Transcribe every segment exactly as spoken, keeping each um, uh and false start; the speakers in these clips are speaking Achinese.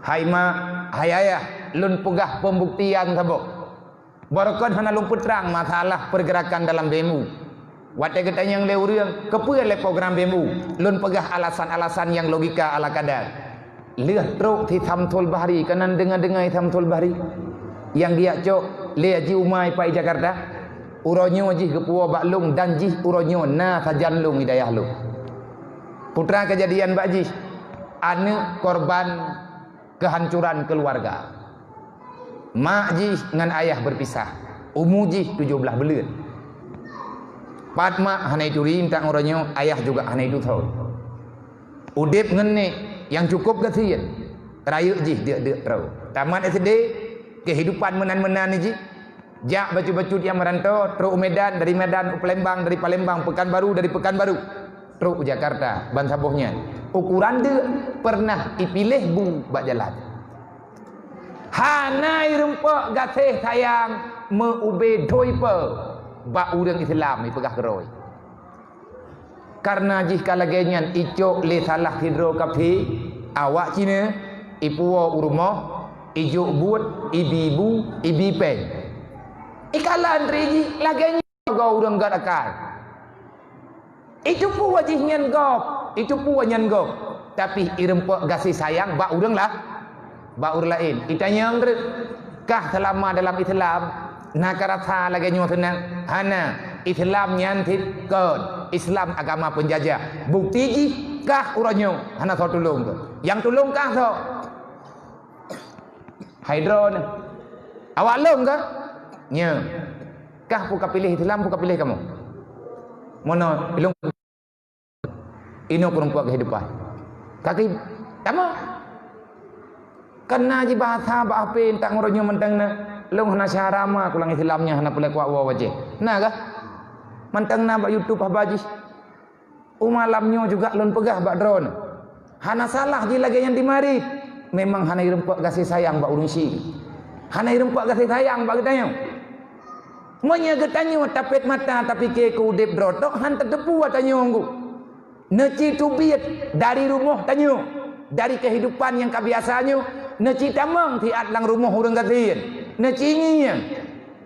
Hai mak, hai ayah, lôn peugah pembuktian saboh. Barokon hana lôn peutrang masalah pergerakan dalam B M U. Watée geutanyong lé ureuëng, "Keupeue lé program B M U?" Lôn peugah alasan-alasan nyang logika ala kadar. Lheueh trok si Samsul Bahri, kanan deungoe-deungoe Samsul Bahri. Nyang geujak cok lé Haji Umai pai Jakarta. Uroe nyoe jih geupuwoe bak lôn dan jih uroe nyoe na sajan lôn di dayah lôn. Putra kejadian bak jih, aneuëk korban kehancuran keluarga. Mak jih ngon ayah berpisah, umu jih tujoh blaih buleuen. Pat mak hana ituri, intat uroe nyoe ayah juga hana itusoe. Udeb ngon nek nyang cukup gasien, rayeuk jih deuk-deuk troe. Tamat S D, kehidupan meunan-meunan jih, jak bacut-bacut nyang merantau, trok u Medan, dari Medan u Palembang, dari Palembang Pekanbaru, dari Pekanbaru trok u Jakarta, ban saboh nyan. Ukuran deuk pernah ipiléh bu bak jalan. Hana irumpok gaséh sayang meu-ube dhoe ipe bak ureuëng Islam ipeugah keurôi. Kareuna jih ka lagée nyan icok lé salah sidroe kafé, awak Cina, ipuwoe u rumoh, ijok buet, ibi bu, ibi péng. Ikalan tri jih lagée nyan goe ureuëng gét akai. Icupu jih nyan gob, icupu nyan gob, tapi irumpok gaséh sayang bak ureuëng lah, bak ureuëng laén. Itanyong treuk, kah seulama dalam Islam na ka rasa lagée nyoe seunang? Hana. Islam nyan cit kon, Islam agama peunjajah. Bukti jih kah uroe nyoe hana soe tulông keu. Nyang tulông kah soe? Hai droeneuh. Awak lôn kah? Nyoe. Kah peue kapiléh Islam, peue kapiléh kamoe? Meunoe, ilôn inoe keurumpok kehidupan. Kaki, tamong. Kan na jih bahasa bak H P, intat uroe nyoe mantong na. Lôn hana syara ma kulang Islam nyan hana peureulée kuat woe wajéh. Na kah? Mantong na bak YouTube haba jih. U malam nyoe juga lôn peugah bak droeneuh. Hana salah jih lagée nyan di marit. Memang hana irumpok gaséh sayang bak ureuëng syik. Hana irumpok gaséh sayang bak geutanyoe. Meunyoe geutanyoe tapét mata tapike keu udeb droe tok, han tateupeue tanyoe ngon geuh. Neuci teubiet dari rumoh tanyoe, dari kehidupan nyang ka biasa nyoe, neuci tamong siat lam rumoh ureuëng gasien, neuci ngieng.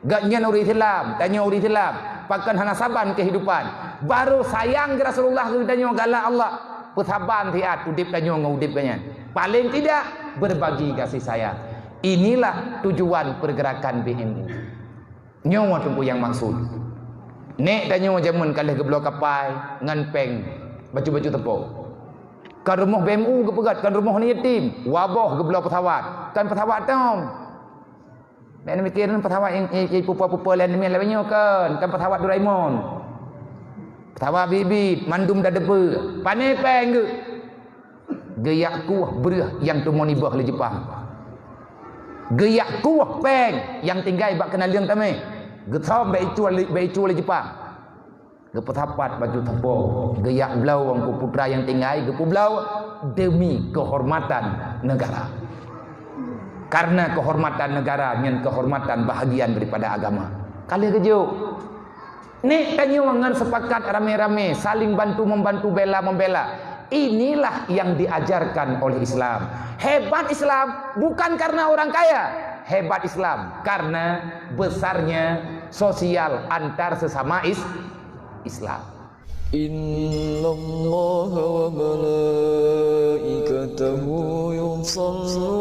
Gobnyan ureuëng Islam, tanyoe ureuëng Islam, pakon hana saban kehidupan. Barô sayang keu Rasulullah keu tanyoe galak Allah, peusaban siat udeb tanyoe ngon udeb gobnyan. Paling tidak, berbagi kasih sayang. Inilah tujuan pergerakan B M U. Nyoe teungku nyang maksud. Nek tanyoe jameun ka lheueh geubloe kapai ngon péng baju-baju teupok. Kan rumoh B M U geupeugét, kan rumoh aneuk yatim, waboh geubloe pesawat, kan pesawat tom. Nek neumikir pesawat nyang, nyang, nyang pupa-pupa lé aneuk miet lagée nyoe kan, kan pesawat Doraemon. Pesawat bit-bit, mandum dadeue. Pané péng geuh. Geujak kueh breueh nyang teumon iboh lé Jepang. Geujak kueh péng nyang tinggai bak keunaleueng tamé. Geusom bak icue lé, bak icue lé Jepang. Geupeusapat baju teupok, geujak bloe Teungku Putra nyang tinggai, geupeubloe demi kehormatan negara. Karena kehormatan negara nyan kehormatan bahagian daripada agama. Ka lheueh geujok. Nek tanyoe ngon sepakat ramé-ramé, saling bantu membantu, bela membela. Inilah yang diajarkan oleh Islam. Hebat Islam bukan karena orang kaya. Hebat Islam karena besarnya sosial antar sesama is-, Islam. Innallaha wa malaikatahu yusalluna